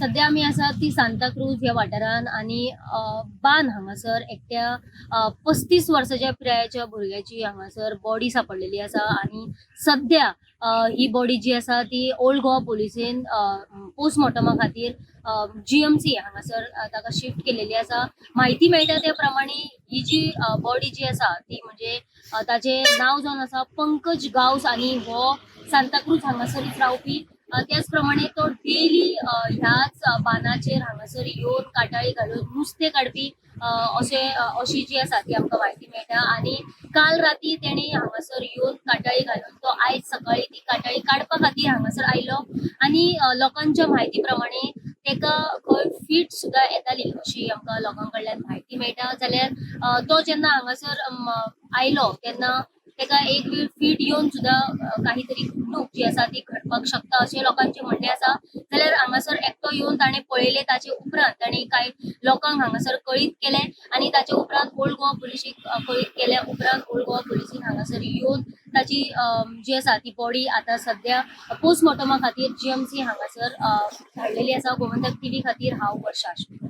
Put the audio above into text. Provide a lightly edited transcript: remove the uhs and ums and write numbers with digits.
सध्या आमी आसा ती सांताक्रूज ह्या वाठारान आनी बान हांगासर एकट्या 35 वर्साच्या पिरायेच्या भुरग्याची हांगासर बॉडी सापडलेली आसा आनी सध्या ही बॉडी जी आसा ती ओल्ड गोवा पोलिसेन पोस्टमॉर्टमा खातीर जीएमसी हांगासर ताका शिफ्ट केलेली आसा. म्हायती मेळटा त्या प्रमाणे ही जी बॉडी जी आसा ती म्हणजे ताजें नांव जावन आसा पंकज गांवस आनी हो सांताक्रूज हांगासरूच रावपी. त्याच प्रमाणे तो डेली ह्याच बांदाचेर हांगासर येवन काटाळी घालून नुस्तें काडपी अशें अशी जी आसा ती आमकां म्हायती मेळटा. आनी काल राती तेणी हांगासर येवन काटाळी घालून तो आयज सकाळी ती काटाळी काडपा खातीर हांगासर आयलो आनी लोकांच्या म्हायती प्रमाणे तेका खंय फीट सुद्दां येताली अशी आमकां लोकां कडल्यान म्हायती मेळटा. जाल्यार तो जेन्ना हांगासर आयलो तेन्ना तेका एक वेळ फीट येवन सुद्दां काहीतरी घडणूक जी आसा ती घडपाक शकता अशें लोकांचें म्हणणें आसा. जाल्यार हांगासर एकटो येवन ताणें पळयलें, ताचे उपरांत ताणें कांय लोकांक हांगासर कळीत केलें आनी ताचे उपरांत ओल्ड गोवा पुलिशीक कळीत केल्या उपरांत ओल्ड गोवा पुलिसीन हांगासर येवन ताची जी आसा ती बॉडी आतां सद्या पोस्टमॉर्टमा खातीर जीएमसी हांगासर धाडलेली आसा. गोमंतक टीव्ही खातीर हांव वर्षा आशेकर.